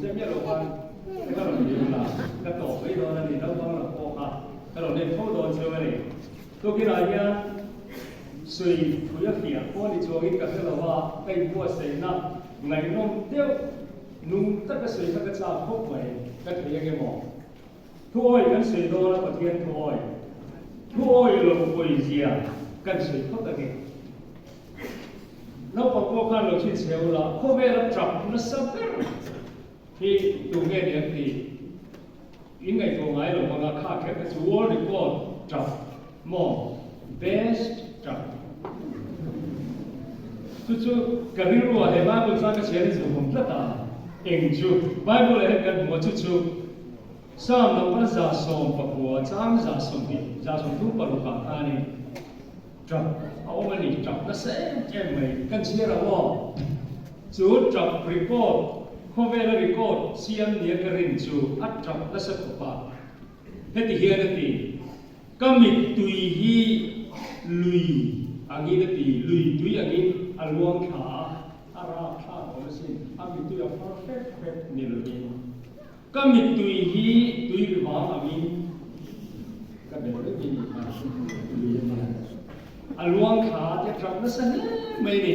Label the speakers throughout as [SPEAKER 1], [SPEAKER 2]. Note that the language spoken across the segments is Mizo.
[SPEAKER 1] chiah miah lo khan ka rawn biak la, ka tawp mai dawn a ni, naupang lam pawh kha ka rawn en fo dawn cheu a ni. Tukinah hian sawi thui a fiah pawh ni chuangin ka hre lo a, ka inbuatsaihna ngaihnawm deuh nung taka sawi kha ka chak khawp mai, ka thei ange maw? Thuawi kan sawi dawn a Pathian thuawi, thuawi lo pawizia kan sawi phawt ange. Naupang pawh khan lo chhinchhe ula, khawvela tap nasa ber hi tu nge ni an tih in ngaihtuah ngai lo hmang a, kha kher kha chu world record tap maw best tap chu chu ka rilru ah he Bible chuan ka chhiar in zuhawm tlat a, eng chu Bible ah hian kan hmu a chu chu Psalm number 119 chang 120 136 ah khanin Tap a awm a ni, tap nasa em em mai. Kan chhiar ang aw. Chu tap record, khawvela record siam nia ka rin chu a tap nasa khawp a. Heti hian a ti, Ka mittui hi lui angin a ti, lui tui angin a luang thla a, a rap thlak awm asin, a mittui a far hrep hrep ni lovin. Ka mittui hi tui ri vang angin ka bel vek mai ni kha lui a nia. A luang thla te tap nasa hle mai ni.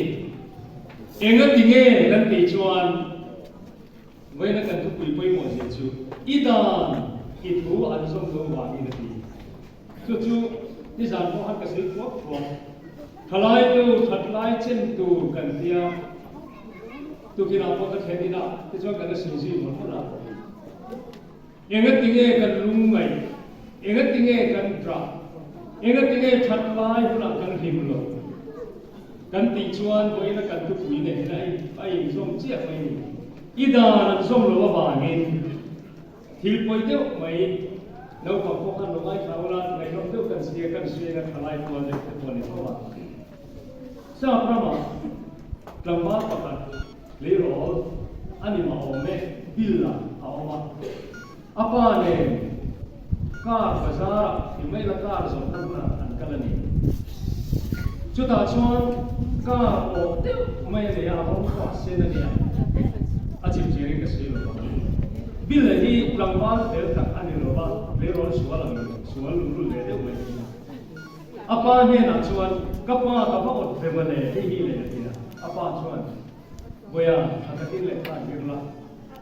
[SPEAKER 1] Enga ti nge kan tih chuan vawiina kan thupui pawimawh zia chu i dan i thu an zawm lo vangin a ti. Chu chu nizan pawh khan ka sawi thuak thuak. Thalai tu, thatlai chen tur kan tia. Tukinah pawh ka thlen inah tichuan kan la sawi zui mawlh mawlh a. Engati nge kan lungngaih? Engati nge kan ṭah? Engati nge thatlai hunah kan hlim lo? Kan tih chuan vawiina kan thupui nen hian a inzawm chiah mai ni. I dan an zawm lo avangin. Thil pawi deuh mai, naupang pawh khan lo ngaithla ula, ngaihnawm deuh kan sia, kan suiin a thalai kual deuh te pawh a ni fo a. Sap ramah tlangval pakhat leirawl a ni mah awm e, bill ah a awm a. A pa nen car bazar ah ti mai la car zawrhna hmunah an kal a ni. Chutah chuan car awh deuh mai a nei a, a rawng pawh a sen a nia, a chimchirin ka sawi lo vang. Bill hi tlangval fel tak a ni lo va, leirawl sual ang sual luhlul ve deuh mai a ni a. A pa hnenah chuan, Ka pa, ka va awt ve mawle, hei hi leh a ti a. A pa chuan, Vawiah, tha takin lehkha zir la,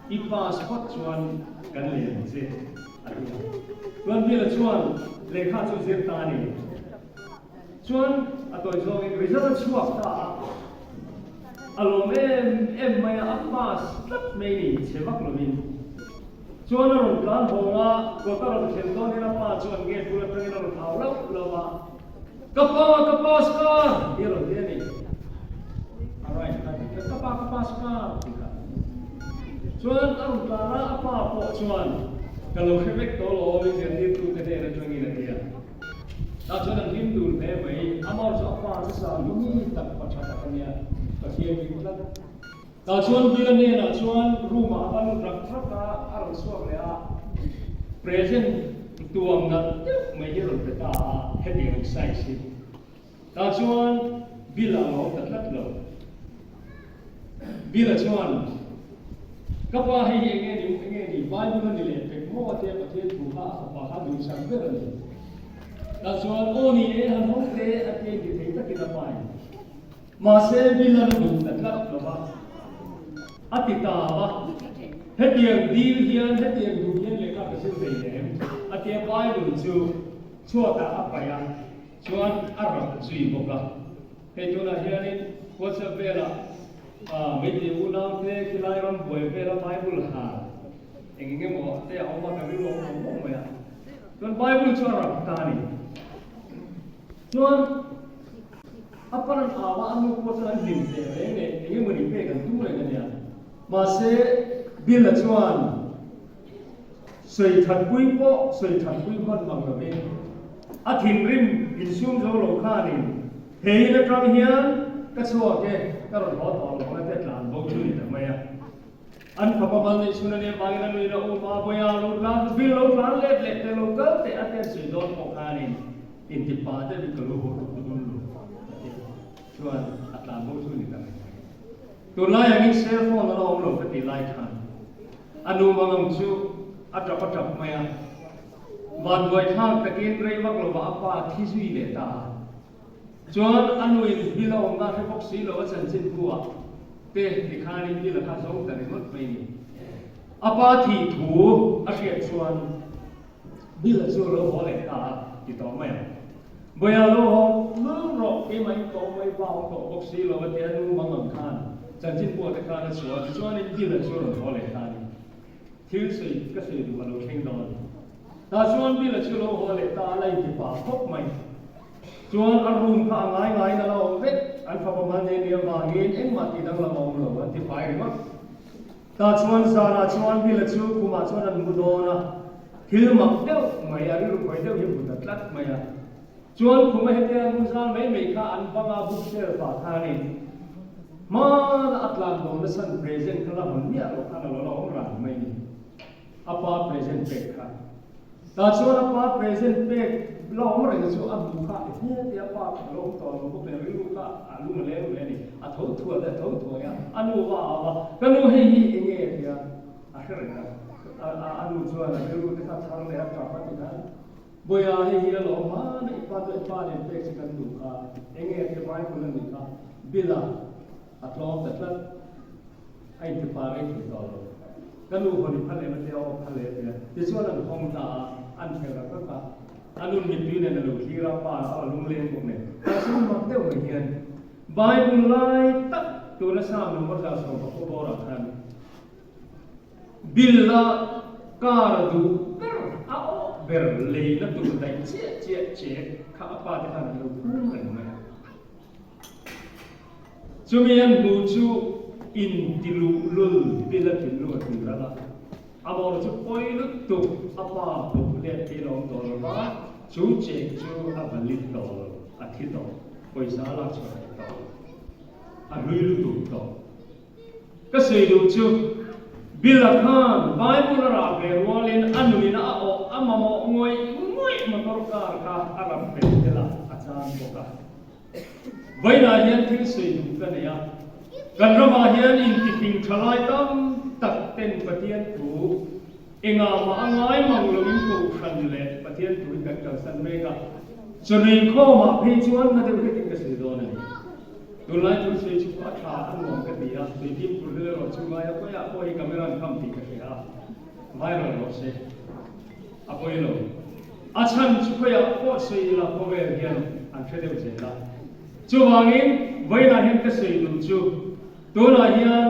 [SPEAKER 1] i pass phawt chuan kan lei ang che, a ti a. Chuan Bill-a chuan lehkha chu zir ta a ni. Chuan a tawi zawngin result a chhuak ta a, a lawm em em mai a, a pass tlat mai ni, chhe vak lovin. Chuan a rawn tlan hawng a, kawt a rawn thlen dawnin a pa chuan gate bul atangin a rawn hau lauh lauh a, Ka pa, ka pass kar! tih a rawn ti a ni. A right kha ti kha, Ka pa, ka pass kar! tih kha. Chuan a rawn tlan a, a pa pawh chuan, Ka lo hre vek tawh lo, i zirtirtute hnen atangin a ti a. Tah chuan an hlim dun hle mai. Amor chu a pa chu sang hi mi tak pa tha tak a nia, Pathian ring tlat. Tah chuan Bill-a hnenah chuan room-ah a va lut rak rak a, a rawn chhuak leh a, present tuam nalh deuh mai hi a rawn pe ta a, hetiang ang size hi. Tah chuan Bill-a a lawm ta tlat lo. Bill-a chuan, Ka pa hei hi enge ni, enge ni, Bible a ni leh pek maw a tia Pathian thu kha a fapa kha duhsak ber a ni. Tah chuan, Aw ni e, han hawng teh a tia inti thei takin a pain. Mahse, Bill-a'n a duh ta tlat lo va, a ti ta a, Hetiang dil hian, hetiang duh hian lehkha ka zir thei lem, a tia Bible chu chhuatah a paih a. Chuan a rap zui bawk a. Hei tunah hianin WhatsApp velah Meitei unaute khilai ram buai vela Bible hal eng eng emaw te a awm a, ka rilru a awm vawng vawng mai a. Chuan Bible chu a rap ta a ni. Chuan a paran au a, a nu pawh chuan an hlim teh reng leh eng emaw ni pek an tum reng a nia. Mahse Bill-a chuan Sawi thatpui pawh sawi thatpui hman mang lovin a thinrim insum zo lo khanin he in atang hian ka chhuak e, ka rawn haw tawh lo ang a tia tlan bo chu ni ta mai a. An fapa mal neih chhun a nia vangin a nuin a um a, Bawiha lo tlan vil lo tlan let leh te lo kal teh a tia sawi dawn pawh khanin inti pa deuhin ka lo haw duh dawn lo a tia chuan a tlan bo chu ni ta mai. Tunlai angin cell phone a la awm lo ka tih lai khan. A nu mangang chu a tap a tap mai a. Vanduaithlak takin rei vak lovah a pa a thi zui leh ta a. Chuan a nuin Bill a awmna hre bawk si lo a chanchin hnuah te tikhanin Bill a kha zawng ta ringawt mai ni. A pa thih thu a hriat chuan Bill a chu a lo haw leh ta a ti tawh mai ang. Bawiha lo haw lul rawh keimah in ka awm mai pa awm tawh bawk si lo a ti a nu mang ang khan chanchin buah te khan a chhuah a tichuanin Bill a chu a rawn haw leh ta a ni. Thil sawi ka sawi duh a lo thleng dawn. Tah chuan Bill a chu lo haw leh ta a la inti pah khawp mai. Chuan a room kha a ngai ngaiin a la awm vek, an fapa mal nei nia vangin engmah tih danglam a awm lo, an ti fai ringawt. Tah chuan zanah chuan Bill-a chu khumah chuan an mu dawn a, thil mak deuh mai, a rilru khawi deuh hi a hmu ta tlat mai a. Chuan khuma hetia an mu zal mai mai kha an banga bookshelf ah khanin hmana a tlan dawn nasan present kha la hawn miah loh khan a lo la awm ran mai ni. A pa present pek kha. Tah chuan a pa present pek la awm reng chu a hmu kha e hle tia pa kha a lo awm tawh lo bawk nen rilru kha a lung a leng ve a ni. A tho thuai a tho thuai a, a nu va au a, ka nu hei hi enge tia a hre reng a, a nu chuan a rilru te kha thar leh a tap a ti khan Bawiha hei hi a lo awm hman a, i pa chu i pa nen pek che kan duh kha, enge tia Bible a nih kha, Bill a a tlawm ta tlat. A inti pa rei thei tawh lo. Ka nu hawn i phal em a tia, aw phal e a tia. Tichuan an hawng ta a, an khel rak rak a. A nun mittui nen a lo thlir a, pa a lungleng bawk nen. Mahse mak deuh mai hian Bible lai tak tuna Psalm number 110 bawrah khan Bill a car duh ber, a awh ber leina tur daih chiah chiah che kha a pa te khan an lo phum reng mai a. Chumi an hmu chu intiluhlul bil a thinlung a tui ral a, a mawr chu pawi lutuk a pa buk let thei lo awm tawh lo va, chu chek chu a valid tawh lo, a thi tawh, pawisa a lak chhuah thei tawh lo, a hlui lutuk tawh. Ka sawi duh chu, Bill-a khan Bible a rah ve rualin a nunin a awh a mamawh ngawih ngawih motor car kha a rap ve tel a, a chan bawk a. Vawiinah hian thil sawi duh ka nei a, kan ramah hian intifing tha lai tam tak ten Pathian thu engah mah a ngai mang loin kohhran leh Pathian thu hi kan kalsan mek a, chawhnei khawmah phei chuan na deuh hlekin ka sawi dawn a ni. Tunlai thu sawi chu a tha a nuam ka ti a, tuikim tur hlel erawh chu ngaia pawiah pawh hi camera an kham tih ka hria a, viral rawh se. A pawi lo. A chhan chu khawiah pawh sawi ila khawvel hian an hre deuh zel a. Chuvangin vawiinah hian ka sawi duh chu tunah hian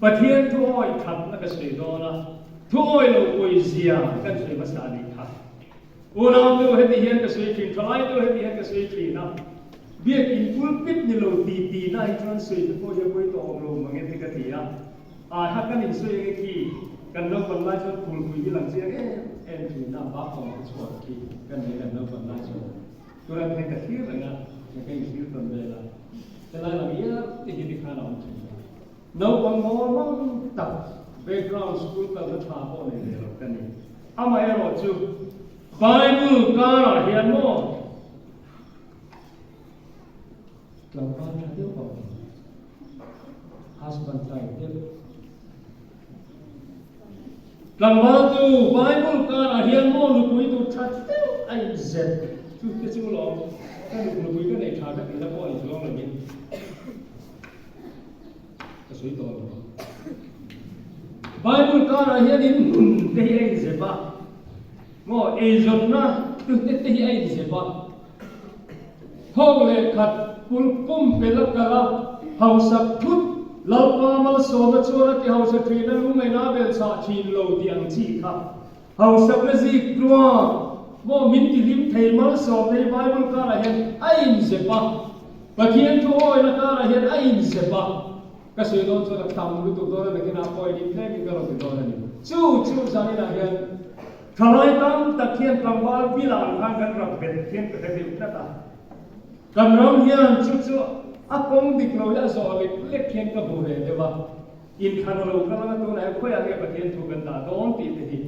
[SPEAKER 1] Pathian thu awi thatna ka sawi dawn a, thu awi lo pawi zia kan sawi hmasa a nih kha. Unautu heti hian ka sawi thin, thalaite heti hian ka sawi thin a, biakin pulpit ni lo ti ti na hi chuan sawi te pawh hi a pawi tawh awm lo mang e te ka ti a. A ha kan insawi enge khi kan naupan lai chuan phulpui hi lang chiang em em thin a, bakpang te chhuak khi kan nei kan naupan lai chuan tunah hian ka thlir reng a, ka inthlir tawn vel a, helai lam iar te hi tikhan a awm thin a. Naupang mawl mang tak background school kalna tha pawh nei ve lo ka ni. Amaherawhchu Bible karah hian maw Tlangval tha deuh a awm. Husband type deuh. Tlangval chu Bible karah hian maw nupui tur tha deuh a inzep chu te chu lawm. Ka nuk nupui ka nei tha ka tihna pawh a inchuang lovin ka sawi tawh lo. Bible karah hian in hmun te hi a inzep a, maw eizawnna te te hi a inzep a. Thawk leh khat pul pumpelh a kal a, hausak thut, Lalpa malsawmna chuan a ti hausa thin a, lungngaihna a bel chah thin lo tih ang chi kha. Hausakna zik tluang maw min ti hlim thei malsawmna hi Bible karah hian a inzep a, Pathian thu awina karah hian a inzep a, ka sawi dawn chuan a tam lutuk dawn a, nakinah pawh in inthlengin ka rawn ti dawn a ni. Chu chu zaninah hian. Thalai tam tak hian tlangval bilah ang khan kan rak bet hian ka hre deuh tlat a. Kan ram hian chu chu a kawng dik lo hi a zawh lek lek hian ka hmu ve deuh a. Inthlan a lo kal anga tunah hian khawiah nge Pathian thu kan dah dawn tih te hi.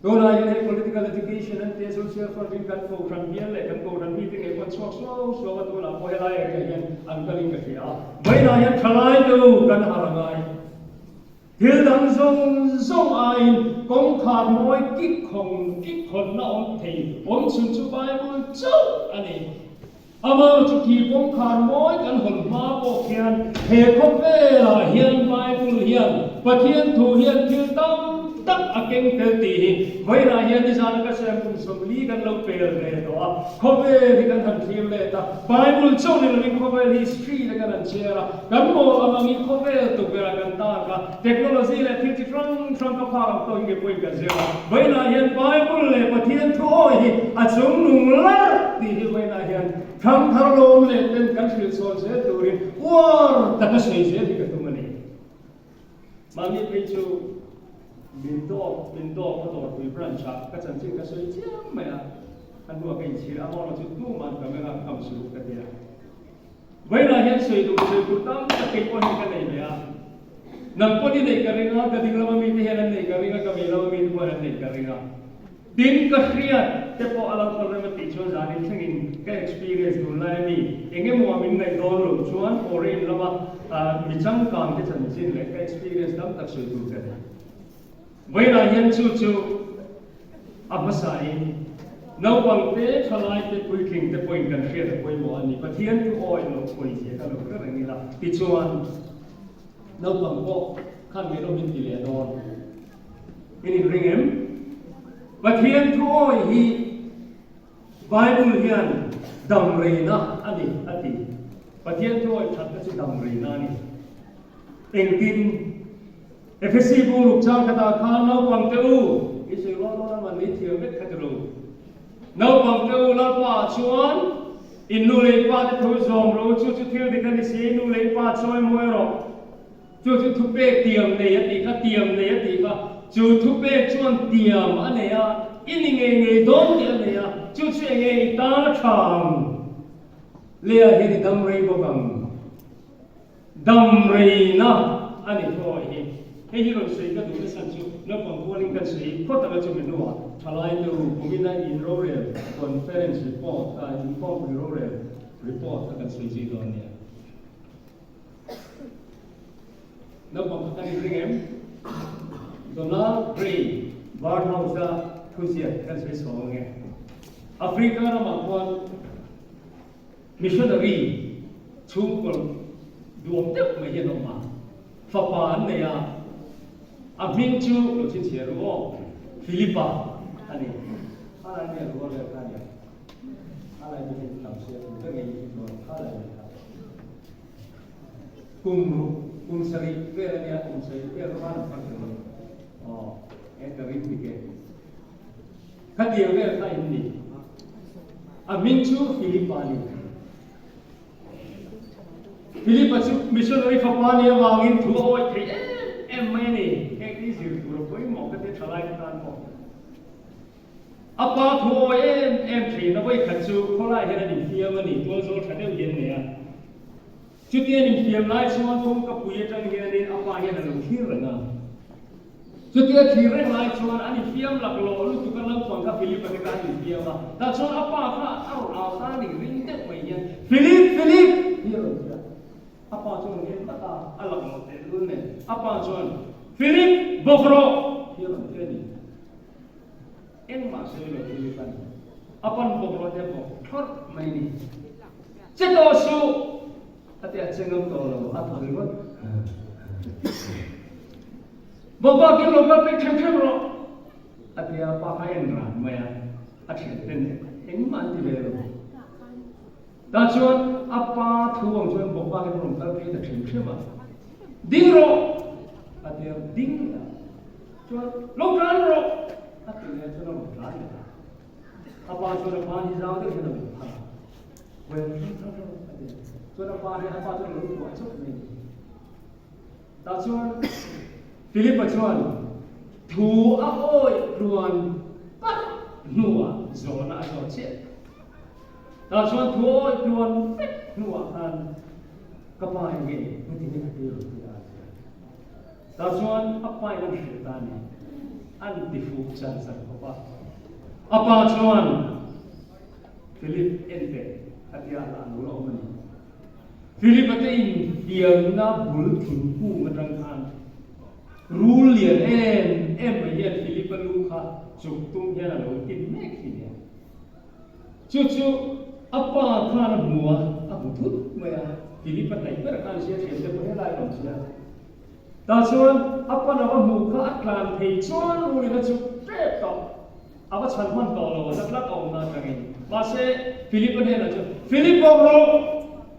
[SPEAKER 1] Tunah hian hei political education an tia social front in kan kohhran bial leh kan kohhran mite ngei pawh an chhuak suau suau a tunah pawh helai area hian an kalin ka hria a. Vawiinah hian thalai te u kan harh angai. Thil dang zawng zawng aiin kawngkhar mawi kik khawng kik khawnna awm thei awm chhun chu Bible chauh a ni. Amah chu khi kawngkhar mawi kan hawn hma pawh khian he khawvelah hian Bible hian Pathian thu hian thil tam tak a keng tel tih hi vawiinah hian nizana ka siam kum 40 kan lo pel ve tawh a, khawvel hi kan han thlir let a, Bible chauh ni lovin khawvel history te kan han chhiar a, kan mawl ang angin khawvel tukverh ah kan tak a, technology leh thil chi hrang hrang ka phak ang tawk hi nge pawhin kan zir a, vawiinah hian Bible leh Pathian thu awi hi a chungnung larh tih hi vawiinah hian thangthar lawm leh ten kan hrilh chhawn zel turin uar taka sawi zel hi ka tum a ni. Mahni phei chu min dawp min dawp a dawrpui branch ah ka chanchin ka sawi chiam mai a, a hnuah ka inchhir a, amaherawhchu tuman camera ka kam suh ka ti a. Vawiinah hian sawi duh sawi tur tam tak kei pawh hian ka nei ve a, nang pawh i neih ka ring a, ka ding lama mite hian an neih ka ring a, ka vei lama mite pawh hian an neih ka ring a. Tin, ka hriat te pawh a lo kal rem a tih chuan zanin thlengin ka experience tun lai ami eng emaw a min ngaih dawn loh chuan foreign lama mi changkang te chanchin leh ka experience tam tak sawi tur ka nei. Vawiinah hian chu chu a hmasain naupang te, thalai te, puitling te pawhin kan hriat a pawimawh a ni. Pathian thu awi loh pawizia ka lo hre reng ila tichuan naupang pawh khan min awmin ti leh dawn. In inring em? Pathian thu awi hi Bible hian damreina a ni a ti. Pathian thu awi thatna chu damreina a ni. Engtin? Efesi bu ruk chang khatah khan naupang te u, i sawi rual dawn a man ni thiam vek kha ti lo. Naupang te u Lalpa ah chuan in nu leh in pa te thu zawm ro chu chu thil dik a ni si, nu leh in pa chawi mawi rawh. Chu chu thupek tiam nei a tih kha, tiam nei a tih kha. Chu thupek chuan tiam a nei a, i ni ngei ngei dawn tih a nei a, chu chu enge i tan a tha ang? Lea hian i dam rei bawk ang. Dam reina a ni thawi hi. Hei hi rawn sawi ka duh nasa chu naupang kualin kan sawi phawt anga chumi hnuah thalai te u kumina in rorel conference report a inkhawmpui rorel report kha kan sawi zui dawn nia. Naupang kha kan inring em? Donald Gray Barnhouse-a thuziak kan sawi chho ang e. Africa ramah khuan missionary chhungkaw duam deuh mai hi an awm a, fapa an nei a, a hming chu lo chhinchhiah ru aw, Philipa a ni. A lai mi a rual vel kha a nia. A lai mi hi tam sia tum vek ngei hi chuan a lai mi kha. Kum ruk, kum sarih vel a nia, kum sarih vel kha van phar lo. Aw, e ka ring dik e. Khatiang vel kha in ni. A hming chu Philipa a ni. Philipa chu missionary fapa nih avangin thu a awih thei em em mai a ni. Heng hi zir tur a pawimawh ka ti thalai te tan pawh. A pa thu awi em em thin a, vawikhat chu khawlai hian an infiam a ni, tual zawl tha deuh hian nei a. Chutia an infiam lai chuan kawngka pui atang hianin a pa hian a lo thlir reng a. Chutia thlir reng lai chuan an infiam laklawh lutuk a, naupang kha Philip-a te kha an infiam a. Tah chuan a pa kha a rawn au ta a ni, ring deuh mai hian, Philip! Philip! hi a rawn ti a. A pa chuan a rawn en vat a, a laklawh tehlul nen. A pa chuan, Philip, bawk rawh! hi a rawn ti a ni. Engmah sawi lo Philip an a pan bawk lo te bawk thlawrh mai ni. Che tawh suh! A ti a che ngam tawh lo, a thaw ringawt. Bawkbak in lo kal pek ṭhem ṭhem rawh! A ti a, pa kha en ran mai a, a ṭhian ten engmah an ti ve lo. Tah chuan a pa thu ang chuan bawkbak in a rawn kal phei ta ṭhem ṭhem a, Ding rawh! A ti a, ding leh a. Chuan, Lo tlan rawh! A ti leh chuan a rawn tlan leh a. A pa chuan a ban hi zau deuh hian a lo phar a. Well, lo tlan rawh, a ti a. Chuan a pa hi a pa chuan a lo kuah chauh mai a ni. Tah chuan Philipa chuan thu a awih tluan parh hnuah zawhna a zawh chiah. Tah chuan thu a awih tluan vek hnuah khan ka pa enge heti nge ka ti rawn ti a ti a. Tah chuan a pa in an hrilh ta a ni. An ti fuh chan chan khawp a. A pa chuan, Philip, en teh, a ti a, lah lo la awm a ni. Philip a te in fiamna bul thingkung atang khan. Rul lian em em mai hian Philip-a lu kha chuk tum hian a lo tin mek hi nia. Chu chu a pa khan a hmu a, a hmu thut mai a, Philip-a hnaih ber khan sia thiam te pawh helai a awm sia. Tah chuan a pan a va hmuh kha a tlan thei chuan rulin a chuk tep tawh. A va chhan hman tawh lo, na tlat a awmna atangin. Mahse, Philip-a hnenah chuan, Philip bawk rawh!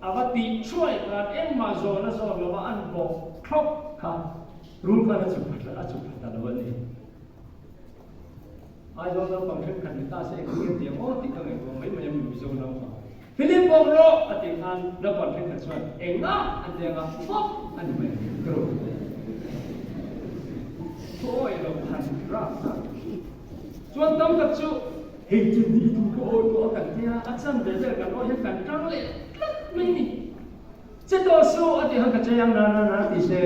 [SPEAKER 1] A va tih thuai khan engmah zawn a zawn lova an bawk thlawp kha rul khan a chuk a chuk pha ta lo a ni. Aizawl naupang thenkhat ni ta se engtin nge tiang aw tih ka ngaihtuah mai mai a mi Mizo naupang. Philip bawk rawh! A tih khan naupang thenkhat chuan engah an ti anga bawk a ni mai turu. Thuawi lo han rak tak. Chuan tam tak chu hei chu ni thu ka awi pawh a kan tia a chan ve vel kan awi hian kan tang leh tlat mai ni. Che tawh suh a tih khan ka chei ang na na na ti se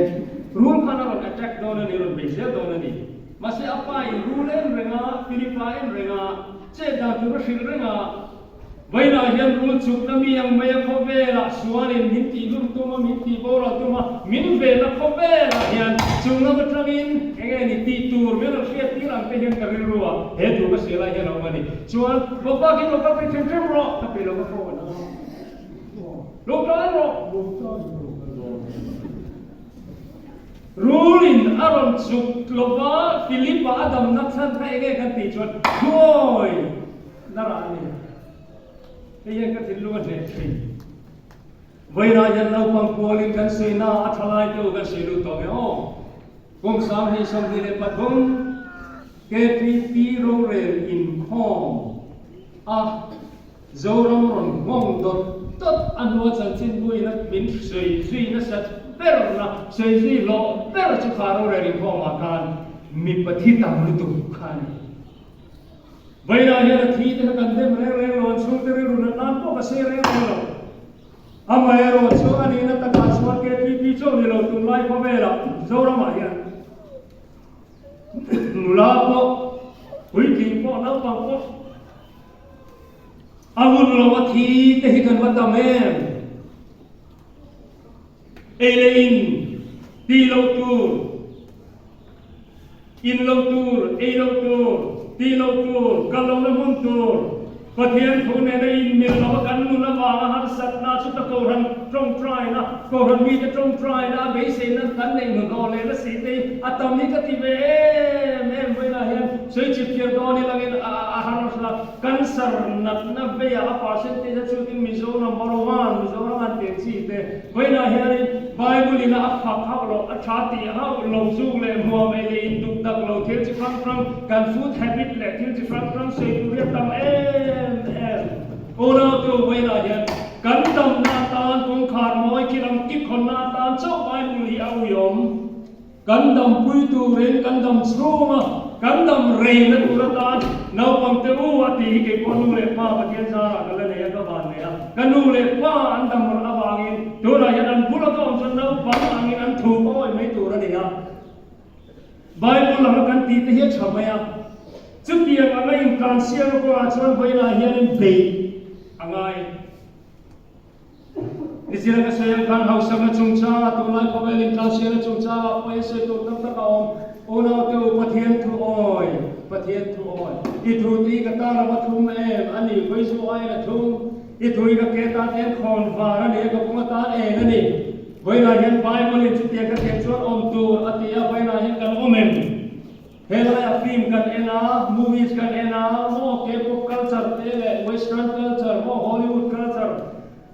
[SPEAKER 1] rul khan a rawn attack dawn a ni, rawn bei zel dawn a ni. Mahse a pa in rul en reng a, Philipa en reng a, chet dan tur a hrilh reng a, Vawiinah hian rul chukna mi ang mai a khawvelah sualin min tih hlum tum a, min tih boral tum a, min venna khawvelah hian chung lam atangin eng nge ni tih tur min rawn hriat tir ang te hian ka rilru a, he thu ka hria lai hian a awm a ni. Chuan, Lo pakin lo kal phei ṭhem ṭhem rawh, ka pe lo ka phone a, lo tlan rawh, lo tlan rawh ka dawn. Rulin a rawn chuk lova Philip-a a damna chhan kha eng nge kan tih chuan, Thuawi! Na rah a ni. Hei hian ka thinlung a hneh thin. Vawiinah hian naupang kualin kan suihna a tha lai deuh kan sawi lut tawh ve aw. Kum 2023 KTP rorel inkhawm a Zoram rawn nghawng dawt dawt a hnua chanchinbuin a min sawi zui nasat berna sawi zui hlawh ber chu kha rorel inkhawmah khan mipa thi tam lutuk kha a ni. Vawiinah hian a thi te kha kan dem reng reng lo, an chhungte rilru nat nan pawh ka sawi reng reng lo. Amaherawh chu a nihna takah chuan KTP chauh ni lo tunlai khawvelah Zoramah hian nula pawh, puitling pawh, naupang pawh a hun lo a thi te hi kan va tam em? Ei leh in tih loh tur, in loh tur, ei loh tur, tih loh tur, kal lohna hmun tur, Pathian thu nena inmil lo a kan nun avanga harsatna chuta Kohhran tawngtaina, Kohhran mite tawngtaina a beiseina kan neih nun aw leh nasi te hi a tam hi ka ti ve em em vawiinah hian sawi chip thiam dawn i langin a harsa Cancer natna veiah a percentage a chhutin Mizo number one, Mizoram an teh chi te vawiinah hianin Bible in a fak hauh loh, a tha tih hauh lo zuk leh hmuam ei leh induk dak lo thil chi hrang hrang kan food habit leh thil chi hrang hrang sawi tur hi a tam em em. Unautu vawiinah hian kan damna atan kawngkhar mawi khi lam kik hawnna atan chauh Bible hi a uiawm. Kan dampui turin kan dam chhung a, kan dam reina tur atan naupang te u a tih hi kei pawh nu leh pa Pathian zarah ka la nei a, ka van nei a. Ka nu leh pa an dam rawh avangin tunah hian an bula ka awm chuan naupang angin an thu ka awih mai tur a ni a. Bible anga kan tih te hi a tha mai a, chutiang anga intlansiamna kawngah chuan vawiinah hianin beih a ngai. Nichina ka sawi ang khan hausakna chungchangah tunlai khawvel intlansialna chungchangah pawh i sawi tur tam tak a awm. Unaute u Pathian thu awi, Pathian thu awi. I thu te hi ka tan a va thum em a ni, khawizu aiin a thum. I thu hi ka ke tan hian khawn var a ni a, ka kawng atan eng a ni. Vawiinah hian Bible in chutiang ka thiam chuan awm tur a ti a, vawiinah hian kan awm em? Helaiah film kan en a, movies kan en a, maw K-pop culture te leh western culture maw Hollywood culture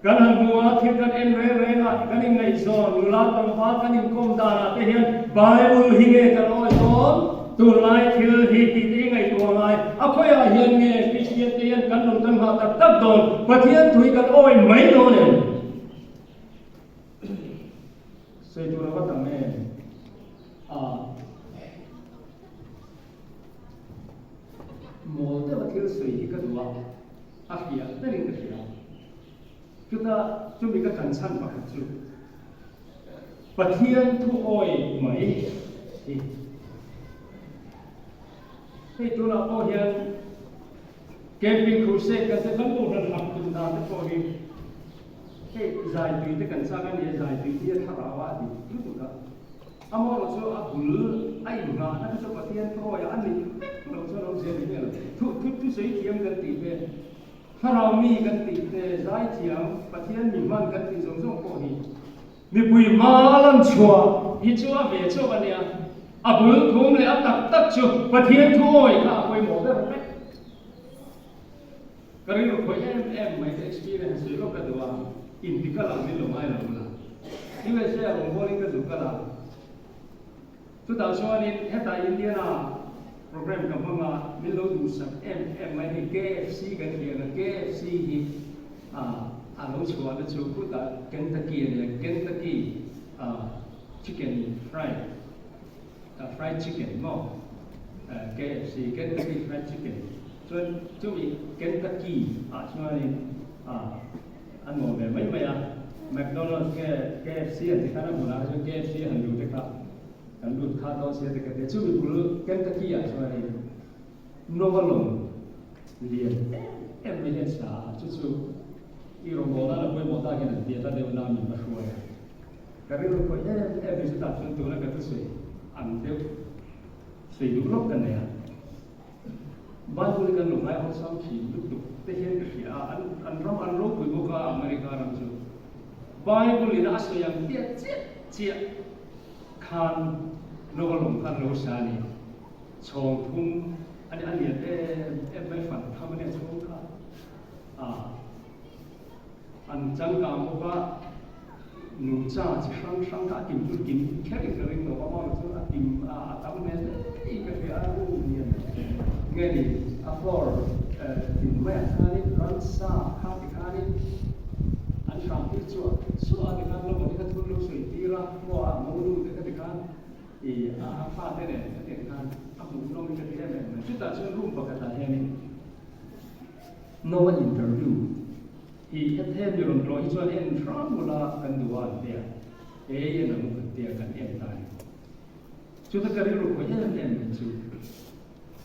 [SPEAKER 1] kan han hmu a, thil kan en reng reng a, kan inngaihzawn, nula tlangval kan inkawm danah te hian Bible hi nge kan awi dawn? Tunlai thil hi tih te hi ngaihtuah ngai, a khawiah hian nge Kristian te hian kan nun kan nghah tak tak dawn? Pathian thu hi kan awi mai dawn em? Sawi tur a va tam em? A mawl deuh a thil sawi hi ka duh a, a hriat berin ka hria. Chuta chumi ka ṭan chhan pakhat chu Pathian thu awi mai hi. Hei tunah pawh hian Camping Crusade kan te kan kohhran hak tum dan te pawh hi hei zai tui te kan chak a nia, zai tui hi a thlarau ah a dik lutuk a. Amaherawh chu a bul a inngahna kha chu Pathian thuawiah a nih vek loh chuan awmzia ni miah lo. Thu thu thusawi thiam kan tih te, thlarau mi kan tih te, zai thiam, Pathian mi hman kan tih zawng zawng pawh hi mipui hma a lan chhuah hi chu a ve chauh a nia. A bul thum leh a tak tak chu Pathian thuawi kha a pawimawh ber vek. Ka rilru khawih em em mai ka experience sawi lawk ka duh a, inti ka lang min lo ngai lo la. USA ah rawn bawlin ka zuk a la. Chutah chuanin hetah Indiana program ka hmang a, min lo duhsak em em mai hei KFC kan tih ang a, KFC hi a lo chhuahna chu khutah Kentucky a nia, Kentucky chicken fried. Fried chicken maw? KFC, Kentucky Fried Chicken chuan chumi Kentucky ah chuanin a nuam ve mai mai a, McDonald's nge KFC an ti khan a hmunah chuan KFC han lut te kha kan lut kha dawn sia te ka tia, chumi bul Kentucky ah chuanin Novalon lian em em mai hian sa a, chu chu i rawngbawlna la pawimawh tak hian an tia ta deuh na min va hruai a. Ka rilru khawih em em hi chutah chuan tuna ka thusawi ang deuh sawi duh lawk ka nei a. Bible hi kan lo ngai awlsam thin lutuk te hian ka hria a, an an ram an ropui bawk a America ram chu. Bible in a sawi ang chiah chiah chiah khan Noah lawng khan lo sa a ni. Chhawng thum a ni a lian em em mai fan tham a nia chhawng kha a. An changkang bawk a, nungcha chi hrang hrang kha a tim chu kim kher in ka ring lo, amaherawh chu a tim a a tam hmel hle in ka hria a, room lian nge ni a floor tin maiah khanin ransa kha ti khanin an hram tir chhuah chhuah a ti khan lawng te kha thul lo sawi tir a, maw a monu te kha ti khan ih a fate nen ka tiang khan a hmuhnawm in ka ti em em mai, chutah chuan room pakhatah hianin. Noah interview hi hethem mi rawn tlawh hi chuan en hram ula kan duh a an tia, ei en ang u kan tia kan en ta a ni. Chuta ka rilru khawih em em mai chu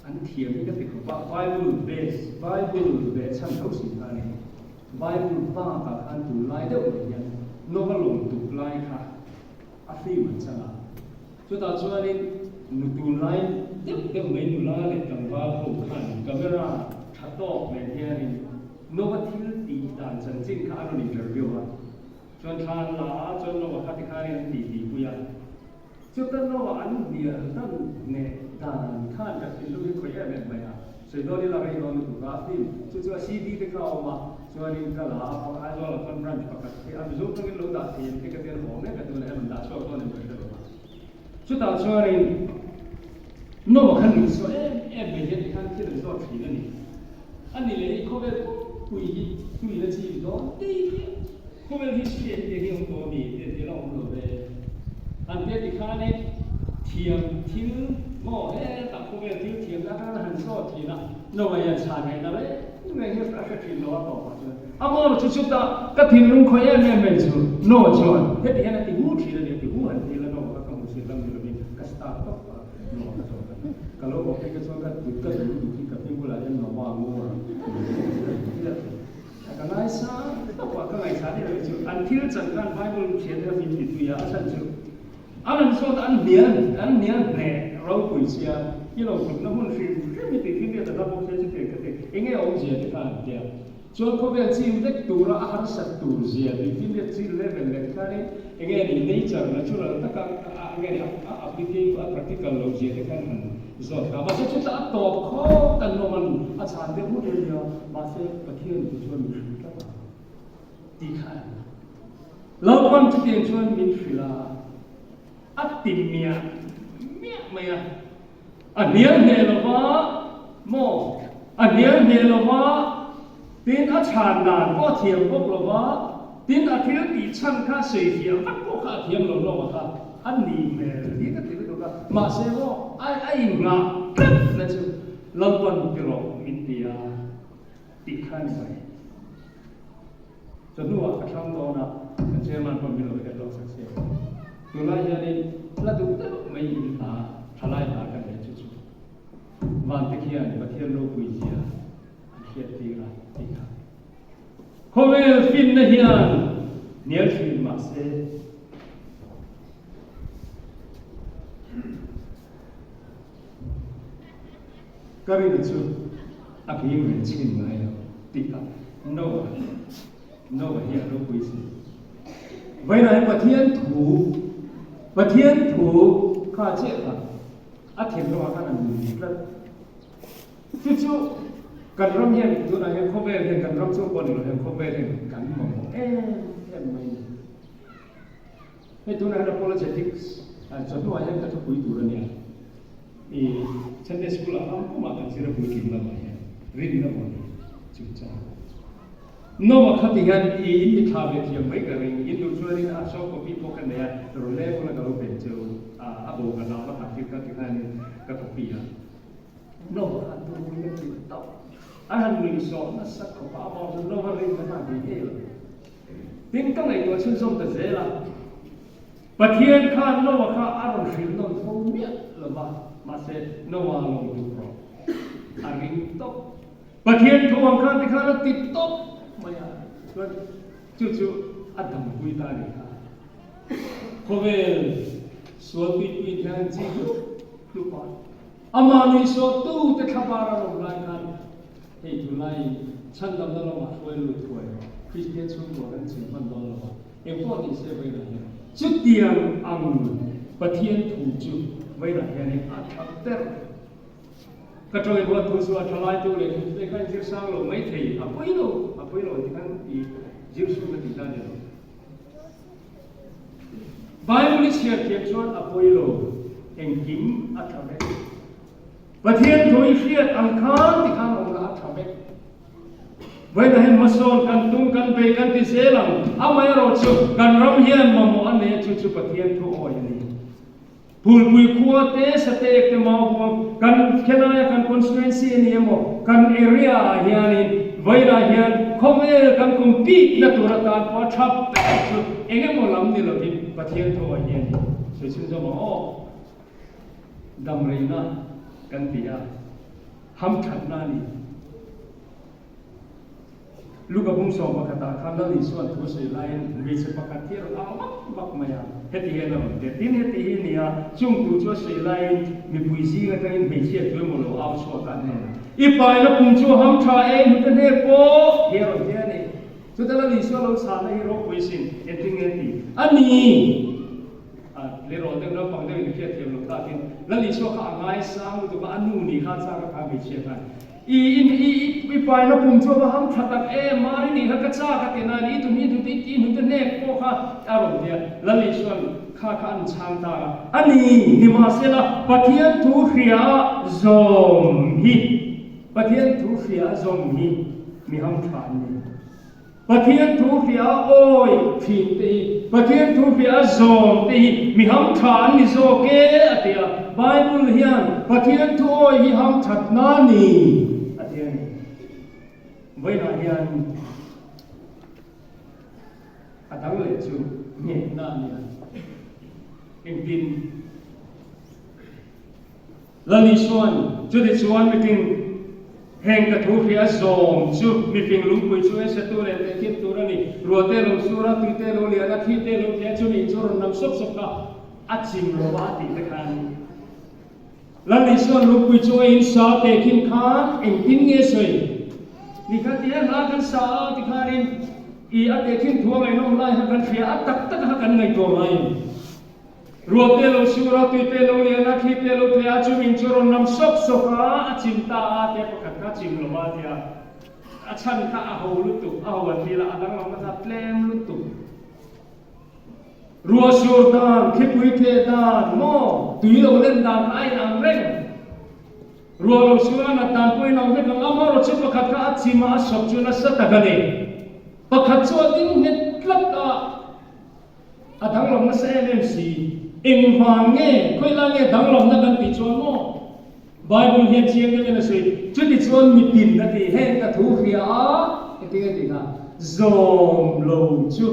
[SPEAKER 1] an thiam hi ka ti khawp a, Bible base, Bible behchhan tho si kha a ni. Bible bakah khan tunlai deuh mai hian Noah lawm tuk lai kha a film an chang a. Chutah chuanin nu tunlai deuh deuh mai nula leh tlangval ho khan camera tha tawk nen hianin Nova thil tih dan chanchin kha a rawn interview a, chuan thla an la a, chuan Nova kha tikhanin an tih tih pui a. Chuta Nova an hnial dan neh dan khan ka thinlung hi khawih em em mai a, sawi dawn ila rei dawn lutuk a, a film chu chu a CD te kha a awm a, chuanin ka la a, Aizawl ah chuan branch pakhat hi a Mizo tawngin lo dah thei ang te ka tia haw mek a tunah hian rawn dah chhuak dawn em ka hre lo a. Chutah chuanin Noah khan min sawi em em mai hian tikhan thil an zawt thin a ni. A ni leh hi khawvel pumpui hi tuin a chim dawn tih khawvel history ah hetiang hi a awm tawh a mi tih a awm lo ve. An tia tikhanin thiam thil maw hetah khawvel thil thiamna atanga han zawt thin a, Noah hian chhan ngaihna reng reng hi a hre thin lo a tawpah chuan. A mawr chu chutah ka thinlung khawih em em mai chu Noah chuan heti hian a ti hu thin a ni a ti hu han ti ila Noah kha ka hmu si lam ni lovin ka star tawp a Noah ka zawt a ka lo awk hi ka chuan ka kut ka duh duh hi ka hming bulah hian Noah ngawr a ka ngaisang tawp a ka ngaihsan em em chu an thil chan khan Bible thian te kha min ti tui a a chhan chu an han zawt a an hnial an hnial hneh ropui sia i lo hlutna hmun hrim hrim hi tih thil riat a hla bawk sia chutiang ka ti enge awmzia te kha an tia. Chuan khawvel chim vek tura a harsat tur zia tih thil leh chi level leh khanin enge ni nature natural taka a enge ni a applicable a practical loh zia te khan han zawt kha. Mahse chutah a tawp khawp kan awm an a chhan deuh hmut a nia mahse Pathian chu chuan min hrilh tlat a tih kha a ni. Lalpan chutiang chuan min hrilh a, a ti miah miah mai a. A hnial hneh lo va maw? A hnial hneh lo va, tin a chhan dan pawh a thiam bawk lo va, tin a thil tih chhan kha sawifiah vak pawh kha a thiam lo hlawm a kha a ni hmel hi ka ti lutuk a. Mahse maw a a inngah tlat na chu Lalpan ti rawh min ti a tih kha a ni mai. Chawhnuah ka thlang dawn a, kan chairman pawh min lo hriat lawk sak che. Tunlai hianin hla duh deuh mai in hla thalai hla ka nei chu chu Vante khian Pathian ropui zia an hriat tir a tih kha. Khawvel finna hian hnial thin mah se. Ka rin chu a nghing ve chhin ngai lo tih a Noah Noah hi a ropui si. Vawiinah hian Pathian thu Pathian thu kha chiah kha a thinlungah khan a nui tlat. Chu chu kan ram hian tunah hian khawvel hian kan ram chungkaw ni lo hian khawvel hian kan mamawh em em mai a ni. Hei tunah hian apologetics chawhnuah hian ka thupui tur a nia. I Sunday school ah ram pumah kan zir a puitling lamah hian rinna maw ni chungchang. Noah kha ti hian i in mi thla ve thiam mai ka ring. In duh chuanin a soft copy pawh ka nei a, rawn leng ula ka lo pe cheu a, a bo ka hlau a kha thil kha ti khanin ka copy a. Noah kha thupui a tih tawp. An han nuihsawh nasa khawp a, amah chu Noah rinna hna ve ngei lo. Tin, ka ngaihtuah chhunzawm ta zel a, Pathian khan Noah kha a rawn hrilh nawn fo miah lo va, mahse Noah lawm duh rawh. A ring tawp. Pathian thu ang khan tikhan a ti tawp mai a, chuan chu chu a dampui ta a nih kha. Khawvel sual tuipui hian chi hlup hlup a, amah nuihsawh tute thlabar a rawn lai khan Hei tunlaiin chhandamna lamah hruai lut thuai rawh. Kristian chhungkua kan chim hman dawn lo va, engpawh ni se vawiinah hian chutiang ang Pathian thu chu vawiinah hianin a tha ber. Ka tawng ruat thu chu a tha laitu leh thuthlei kha inzir sang lo mai thei, a pawi lo, a pawi lo tikhan i zir su ka tih ta ni lo. Bible i chhiar thiam chuan a pawi lo, engkim a tha vek. Pathian thu i hriat ang khan ti khan awm la a tha vek. Vawiinah hian hmasawn kan tum kan bei kan ti zel ang. Amaherawhchu kan ram hian mamawh a nei a chu chu Pathian thu awi a ni. Phulpui khua te Sateek te Maubuang kan khelaia kan constituency a ni emaw kan area ah hianin vawiinah hian khawvel kan compete na tur atan pawh a tha ber chu eng emaw lam ni lovin Pathian thu awi hi a ni. Sawi chhunzawm ang aw. Damreina kan ti a, hamthatna a ni. Luka bung 11 ah khan Lal Isua'n thu a sawi laiin hmeichhe pakhat hi a rawn au vak vak mai a, heti hian a rawn ti a. Tin, heti hi a ni a, chung thu chu a sawi laiin mipui zing atangin hmeichhia tu emaw lo au chhuak a hnenah, I paina pum chu a hamtha e, hnute hnek pawh hi a rawn ti a ni. Chuta Lal Isua lo chhahna hi ropui sin, engtin nge ti a ni? A lerawl deuh naupang deuhin a hriat thiam lo thlakin Lal Isua kha a ngaisang lutuk a, a nu ni kha chak a kha hmeichhia khan i i i i paina pum chu a va ham tha tak em, Mari nih kha ka chak a ti nain i tun hi hnute i hnute hnek pawh kha a rawn ti a, Lal Isua'n kha kha an chhang ta a, a ni nimahsela Pathian thu hria a zawm hi Pathian thu hria a zawm hi mi ham tha an ni. Pathian thu hria a awi thin te hi, Pathian thu hria a zawm te hi mi hamtha an ni zawk e a ti a. Bible hian Pathian thu awi hi hamthatna a ni a ti a ni. Vawiinah hian a dang leh chu nghehna a ni a. Engtin? Lal Isua'n, Chutichuan mifing heng ka thu hria zawm chu mifing lungpui chu en hretu leh tehkhin tur a ni. Ruah te lo sur a, tui te lo lian a, thli te lo tle a, chumi chu rawn nam sawp sawp kha a chim lo va a tih te khan Lal Isua'n lungpui chu a in sa tehkhin khan engtin nge sawi? Ni kha ti hian hla kan sa a tikhanin i a tehkhin thu a ngaihnawm lai kha kan hria a, tak tak kha kan ngaihtuah ngaiin. Ruah te lo sur a, tui te lo lian a, thli te lo tle a, chu min chu rawn nam sawk sawk a, a chim ta a tia pakhat kha chim lo a tia a chhan kha a ho lutuk, a ho an ti la, a danglam kha tlem lutuk. Ruah sur dan, thlipui tleh dan maw, tui lo len dan kha a inang reng. Ruah lo sur a nat dan pawh inang vek ang, amaherawhchu chu pakhat kha a chim a, a sawp chu nasa tak a ni. Pakhat chu a ding nghet tlat a. A danglam nasa em em si. Engvang nge, khawilai nge danglamna kan tih chuan maw? Bible hian chiang deuhin a sawi, Chutichuan mitin a ti, heng ka thu hria a, engtin nge tih kha, zawm lo chu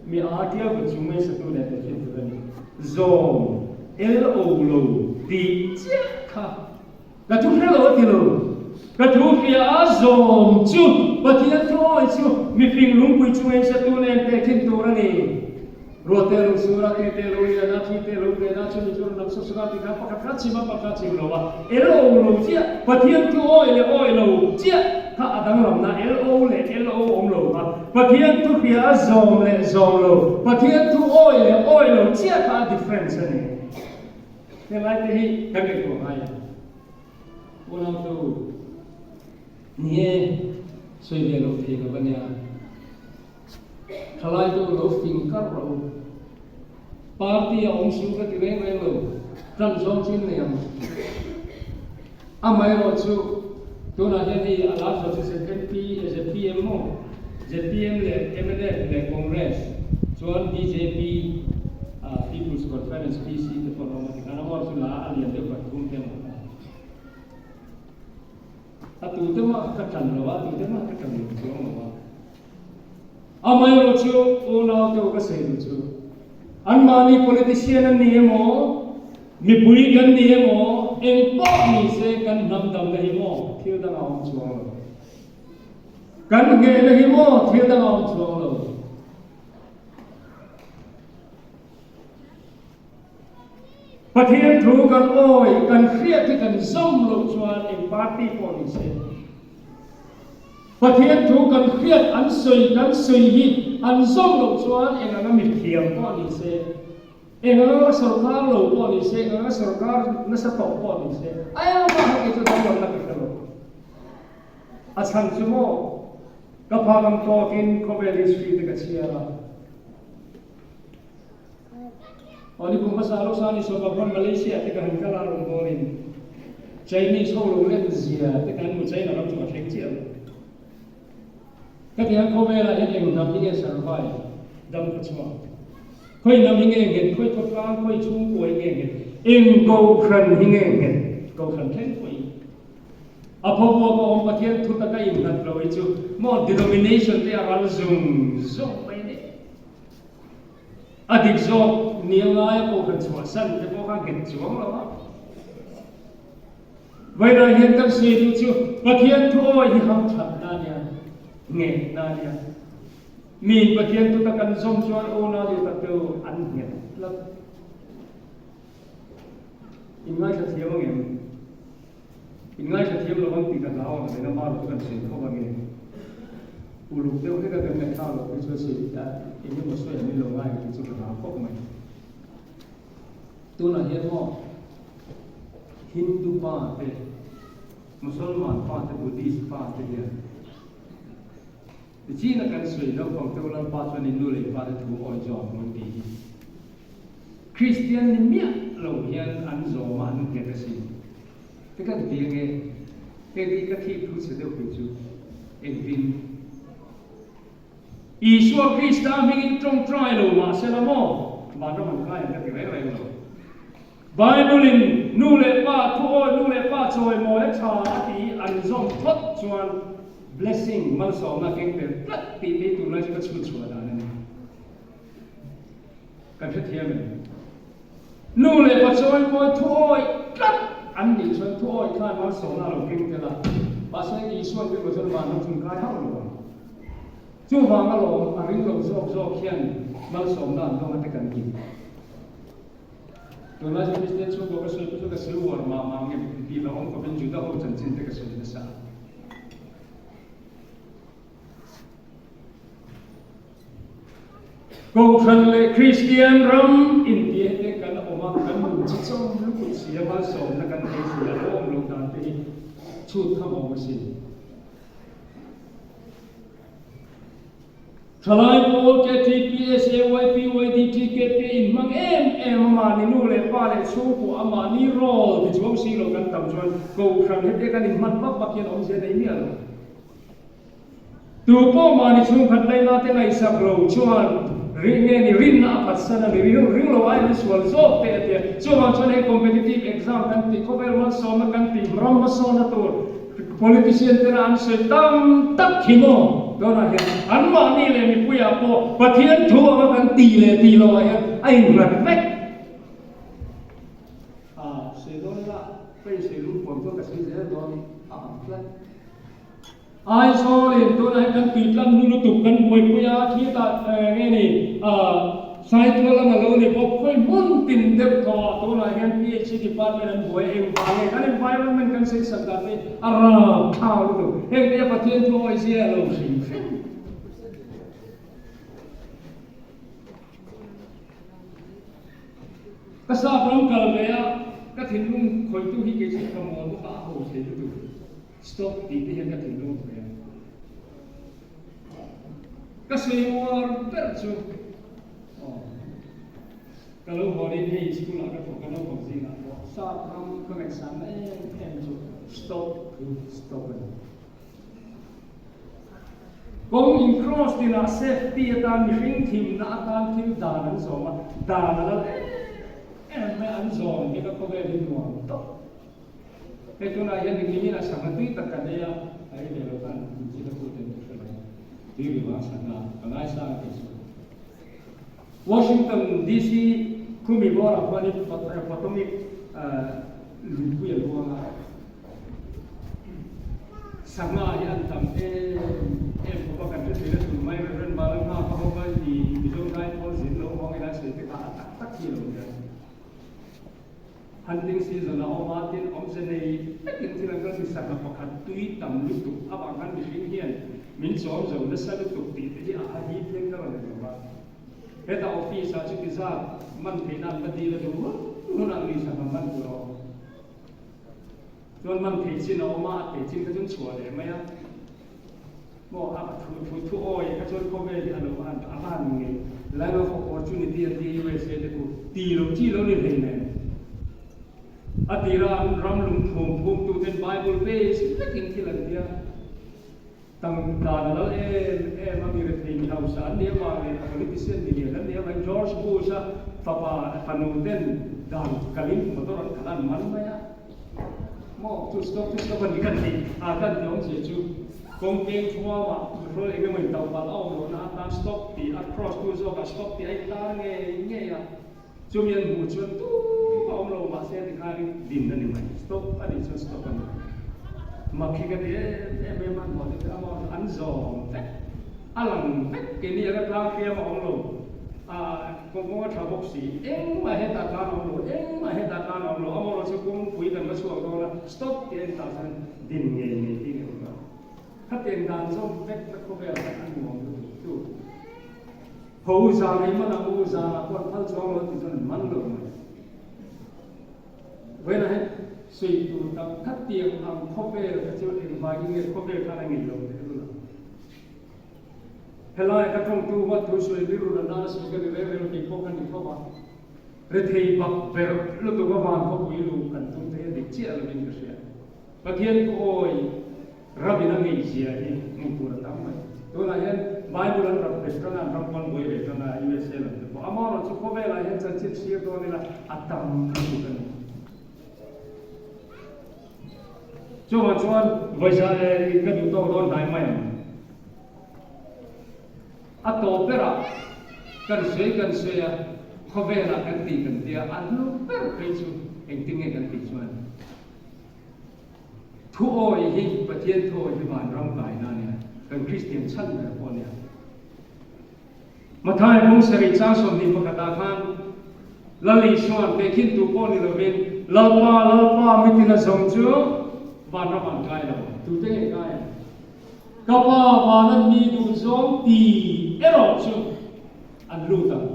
[SPEAKER 1] mi a tia vut chung mai satu leh tehkhin tur a ni. Zawm, L-O lo tih chiah kha Ka thu hre lo a ti lo. Ka thu hria a zawm chu Pathian thu awi chu mifing lungpui chungin satu nen tehkhin tur a ni. Ruah te a lo sur a, ke te a lo lian a, thi te a lo len a, chumi chu a rawn lang sawk sawk a, tikhan pakhat kha chim a, pakhat chim lo a, LO lo chiah, Pathian thu awi leh awi lo chiah kha a danglamna LO leh LO awm lo kha, Pathian thu hria a zawm leh zawm lo, Pathian thu awi leh awi lo chiah kha a difference a ni. Helai te hi kan ngaihtuah ngai a. Unautu, ni e, sawi ve lo thei lo a nia. Thalai chu lo fing kar rawh u. Party a awm su ka ti reng reng lo, tan zawng chu in nei ang. Amaherawh chu tunah hian hei a lar zawh chu ZNP, zpm maw? Zpm leh mnf leh Congress chuan bjp, People's Conference, PC te pawh an awm a tikhan a uar chu la a lian deuh pathum te an awm ta. A tute mah ka tan lo a, tute mah ka tan lo chuang lo a. Amaherawh chu unau te u ka sawi duh chu, anmahni politician an ni emaw, mipui kan ni emaw, eng pawh ni se kan hnam damna hi maw thil dang a awm chuang lo. Kan nghehna hi maw thil dang a awm chuang lo. Pathian thu kan awi, kan hriat hi kan zawm loh chuan eng party pawh ni se, Pathian thu kan hriat an sawi kan sawi hi an zawm loh chuan eng anga mithiam pawh ni se, eng anga sawrkar lo pawh ni se, eng anga sawrkar nasa tawh pawh ni se, a engmah kha kei chu danglamna ka hre lo. A chhan chu maw, ka phak ang tawkin khawvel history te ka chhiar a. Aw ni kum hmasa lo sa ni sawpa khuan Malaysia te ka han kal a rawn bawlin Chinese ho lo len zia te kan hmu China ram chu a thleng chiah lo. Ka ti ang khawvelah hian eng hnam hi nge survive dam kha chhuak? Khawi hnam hi nge nghet? Khawi khawtlang, khawi chhungkua hi nge nghet? Eng kohhran hi nge nghet? Kohhran thleng pawhin a phawvuak a awm Pathian thu taka innghat lo hi chu maw denomination te a ral zung zung mai a ni. A dik zawk ni a ngai a pawh kan chhuahsan te pawh kha nghet chuang lo a. Vawiinah hian kan sawi duh chu Pathian thu awi hi ham that na nia, nghet na nia. Miin Pathian thu ta kan zawm chuan unau leh tak te u an nghet tlat. In ngaithla thiam ang em? In ngaithla thiam lo ang tih ka hlau ang reng a, mah erawh chu kan sawi khawp ang e. Uluk deuh hlek a kan ngaihthlak loh phei chuan sawi a eng emaw sawi an ni lo ngai ang tih chu ka hlau khawp mai. Tunah hian maw Hindu pa te, Musalman pa te, Buddhist pa te hian Tichin a kan sawi naupang te Lalpa chuan in nu leh pa te thu awi zawk ang tih hi Kristian ni miah lo hian an zawm a, an nghet asin. Te kan ti ange, hei hi ka thih thu chhe deuh kei chu engtin Isua Krista hmingin tawngtai lo mahse la maw? Vanram an kai ang ka ti reng reng lo. Bible-in nu leh pa thu awi, nu leh pa chawimawi a tha a tih an zawm phawt chuan blessing, malsawmna keng tel tlat tih te hi tunlai chu ka chhut chhuah dan a ni. Kan hrethiam em? Nu leh pa chawimawi thu awi tlat an nih chuan thu awi khan malsawmna a lo keng tel a, mahse Isua'n rilru chuan vanram chhun kai hauh lo ang. Chuvang alawm a ring lo zawk zawk hian malsawmna an dawng a te kan ti. Tunlai chu Kristian chhungkaw ka sawi pawh chu ka sawi uar mah mah nge tih lo awm khawpin Juda ho chanchin te ka sawi nasa a. Kohhran leh Kristian ram intia te kan awm a, kan nun chi chawm lutuk si a, malsawmna kan nei si a, lo awm loh dan te hi chhut kham awm asin. Thalai pawl KTPS AYPYDTKP in hmang em em a, mahni nu leh pa leh chhungkua a mahni role ti chuang si lo kan tam chuan Kohhran hete kan inhman vak vak hian awmzia nei miah lo. Tu pawh mahni chhungkhat laina te ngaihsak lo chuan ring nge ni rinna a phatsan a ni ring ring lo aiin an sual zawk teh a tia. Chuvang chuan hei competitive exam kan tih khawvel malsawmna kan tih ram hmasawnna tur politician tena an sawi tam tak hi maw tunah hian anmahni leh mipuiah pawh Pathian thu anga kan tih leh tih loh ah hian a innghat vek. A sawi dawn ila ka insawi lungpuam chuan ka sawi zel dawn a ang tlat. Aizawl in tunah hian kan tui tlang hnu lutuk kan buaipui a, khitah nge ni ah. Saitual lam a lo ni bawk. Khawi hmun tin deuh tawh ah tunah hian PHE department an buai engvang nge kan environment kan sawisak dan te hi a rapthla lutuk. Heng te hi a Pathian thu awih zia a lo hrim hrim. Ka sap ram kal ve a, ka thinlung khawitu hi kei chu ka mawl bawk a, a ho thei lutuk. Stop tih te hian ka thinlung a khawih a. Ka sawi uar ber chu aw ka lo haw in hei school ah ka thawk a naupang zingah pawh sap ram ka ngaihsanna em em chu stop thu stop a ni. Kawng in cross tinah safety atan mihring thimna atan thil dan an zawm a, dan a lal em em mai an zawm hi ka khawvel hi nuam tawp. Hei tunah hian engtin a sangha tui tak kan ei a, a ei ve lo khan inzir a tute an hre lo a, tui ri vang sangha ka ngaisang a tih chu. Washington DC khumi bawrah khuanin Potomac lungpui a luang a. Sangha hi an tam em em khawp a, kan hre thei na tur mai Reverend Balanghaka ho kha i Mizo zaipawl zin lo hawng ila sawi te kha a tak tak hi a lo nia. Hunting season a awm a, tin awmze nei takin thil an kal si sangha pakhat tui tam lutuk avang khan mihring hian min chawm zo nasa lutuk tih te hi a ha hip hian ka rawn hmu a. Hetah office ah chuti zat man theihna an va dil a duh hun hunah lui sangha man tur a awm. Chuan man thei chin a awm a, a thei chin kha chuan chhuah leh mai a. Maw a thu thu thu awi kha chuan khawvel hi a lo han a va han ngei land of opportunity an tia USA te khu ti lo chi lo ni hlei nen. A tira an ram lungthum phum tu ten Bible base vekin thil an tia. Tang dan a lal em em a, mi rethei mi hausa an nih avang leh politician mi lian an nih avangin George Bush a fapa fanu ten dan kalin motor an khalh a an man mai a. Maw chu stop chu stop a ni kan tih a kan tih awmzia chu kawng peng thuamah petrol eng emaw intauh palh a awm lohna atan stop tih a cross tu zawkah stop tih a intar ngei ngei a. Chumi an hmuh chuan tum a awm lo mahse tikhanin din a ni mai, stop a nih chuan stop a ni mai. Mak hi ka ti em em em a, an hmuh te chu amah an zawm vek, a lang vek keini anga tlang hriam a awm lo, ah kawngkawng a tha bawk si, engmah hetah tlan a awm lo, engmah hetah tlan a awm lo, amaherawh chu kawngpui kan va chhuak dawn a, stop tih a intar chuan din ngei ngei hi a awm a. Khatiang dan zawm vek na khawvel kha a nuam lutuk chu. Ho u zan ei man ang u, zanah pawh an phal chuang lo tih chuan an man lo mai. Vawiinah hian sawi tur tak khatiang ang khawvel kha chu engvangin nge khawvel khan a ngei lo teh lul ang. Helai ka tawngtu huat thu sawi rilru la nana sawi ka ni reng reng lo kei pawh ka ni tho a. Rethei bak ber lutuk avang khawpui luh kan tum te hi a dik chiah lovin ka hria. Pathian thu awi Rabin a ngeihzia hi hmuh tur a tam mai. Tunah hian Bible an rap bet tan a, an ram pawn buai ve tan a, USA lam te pawh. Amaherawhchu chu khawvelah hian chanchin chhir dawn ila a tam lutuk a ni. Chuvang chuan vawiza ka duh tawk dawn hnai mai ang. A tawp berah kan sawi kan sawi a, khawvelah kan tih kan tia, a hnu ber phei chu engtin nge kan tih chuan? Thu awi hi Pathian thu awi hi vanram kaina a nia, kan Kristian chhan ber pawh a nia. Mathai bung sarih chang 21 ah khan Lal Isua'n tehkhin tu pawh ni lovin Lalpa, Lalpa mitin a zawng chu vanram an kai lo. Tute nge kai ang? Ka Pa vanan mi duh zawng ti erawh chu an lut ang.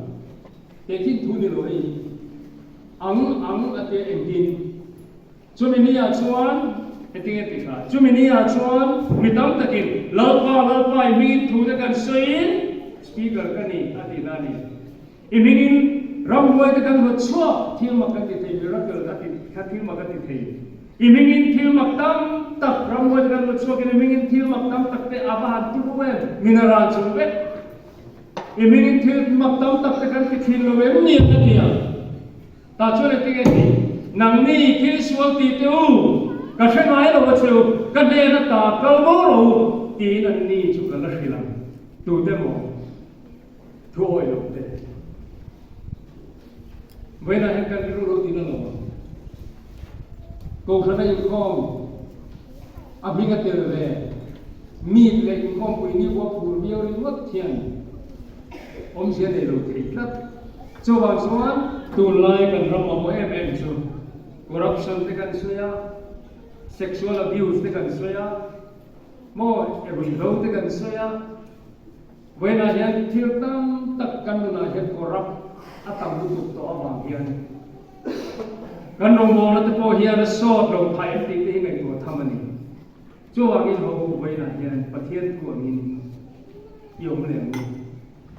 [SPEAKER 1] Tehkhin thu ni lo hei hi ang ang a tia engtin? Chumi ni-ah chuan, heti nge tih kha, chumi ni-ah chuan mi tam takin, Lalpa, Lalpa, i hmingin thu te kan sawiin, Speaker ka ni, a tihna a ni. I hmingin ramhuai te kan hlawt chhuak, thil mak kan ti thei, miracle a ti kha thil mak a ti thei. I hmingin thil mak tam tak ramhuai te kan hlawt chhuakin i hmingin thil mak tam tak te a va han turu em, min a ral chung vek. I hmingin thil mak tam tak te kan ti thin lo em ni a ti ang. Tah chuan engtin nge tih? Nangni thil sual ti teh u, ka hre ngai lo a che u, ka hnen ata kal bo rawh u, tiin anni chu ka la hrilh ang. Tute maw? Thu awih lo te. Vawiinah hian kan rilru lo tin a lo ang. Kohhrana inkhawm a hming a tel ve, meet leh inkhawmpui ni huap phur viau ringawt hian awmzia nei lo thei tlat. Chuvang chuan tunlai kan ram mamawh em em chu corruption te kan sawi a, sexual abuse te kan sawi a, maw ruihhlo te kan sawi a, vawiinah hian thil tam tak kan nunah hian corrupt a tam lutuk tawh avang hian kan rawngbawlna te pawh hian a sawt lo phah em tih te hi ngaihtuah tham a ni. Chuvangin ho vawiinah hian Pathian thu angin i awm leh ang u.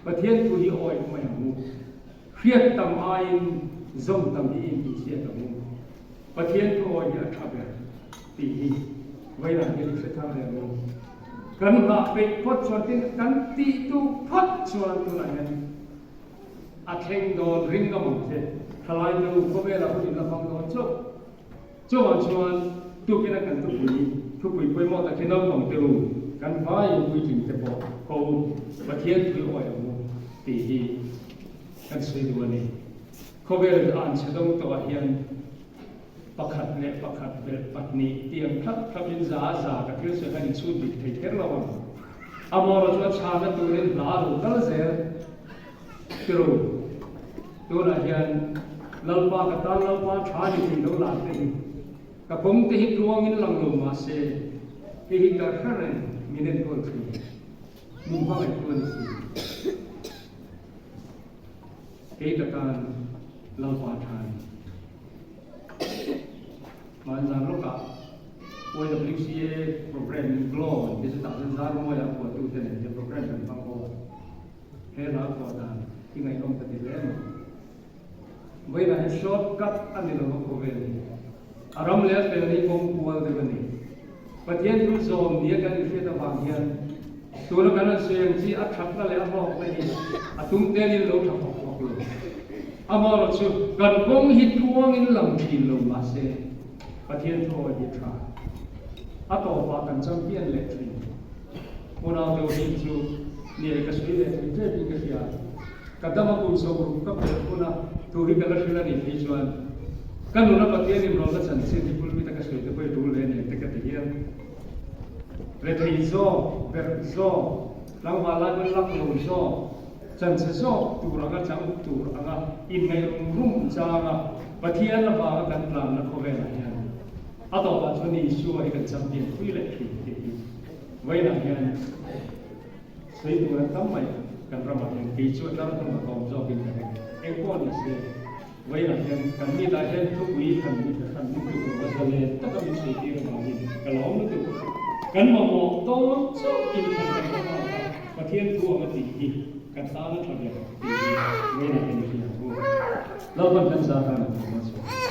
[SPEAKER 1] Pathian thu hi awih mai ang u. Hriat tam aiin zawm tam hi intihchhiat ang u. Pathian thu awih hi a tha ber tih hi vawiinah hian i hre thar leh ang u. Kan nghah peih phawt chuan tin kan tih duh phawt chuan tunah hian a thleng dawn ring ngam ang che. Thalai te u khawvelah hun in la hmang dawn chauh. Chuvang chuan tukina kan thupui thupui pawimawh tak hi naupang te u, kan vaiin puitling te pawh ko u, Pathian thui awih ang u tih hi kan sawi duh a ni. Khawvel an chhe dawng tawhah hian pakhat leh pakhat belh pahnih tiang thlap thlapin za a za ka thil sawi khan inchhut dik thei kher lo ang. Amaherawh chu a chhana turin hla a lo kal zel. Tiro, tunah hian Lalpa ka tan Lalpa tha ni thei lo lah te hi ka kawng te hi tluangin lang lo mah se hei hi ka hre reng min enkawl thin min hmangaih tu a ni si. Kei ka tan Lalpa tha ni. Hmanzan lawkah YWCA program in Glow an ti chutah chuan Zarmawia a phuahtute nen hian program kan hmang ho a. He hla phuah dan i ngaihnawm ka ti hle mai. Vawiinah hian short cut a ni lo a khawvel hi. A ram leh a fel hi kawng kual deuh a ni. Pathian thu zawm nia kan inhriat avang hian tuna kan han sawi ang chi a thatna leh a hlawkna hi a tum telin lo tha fawk fawk lo. Amaherawhchu chu kan kawng hi tluangin lang thin lo mahse Pathian thu awi hi tha. A tawpah kan champion leh thin. Unau deuh hi chu ni ka sawi leh thei tep in ka hria. Ka dam a kum sawmruk ka pelh hun a, thu hi ka la hrilh a nih phei chuan ka nuna Pathian inrawlna chanchin hi pulpit a ka sawi te pawh i tul ve aniang te ka ti hial. Rethei zawk, berh zawk, tlangval lai pawn lak lo zawk, chanchhe zawk tur anga chang tur anga inngaih rum rum changa Pathian avanga kan tlanna khawvelah hian a tawpah chuan Isua hi kan champion pui leh thin tih hi Vawiinah hian sawi tur an tam mai kan ramah hian kei chu a tlar hmun a kawm zawkin ka ring. Eng pawh ni se, vawiinah hian kan mitah hian thupui han ni ka hran lutuk lo a zalen taka min sawi tir avangin ka lawm lutuk. Kan mamawh tawn chauh inthlan kan hma bak a, Pathian thu ang a tih hi ka tan a tha ber tih hi vawiinah hian i hria ang u. Lalpan kan zah tan a thu hma chhuah.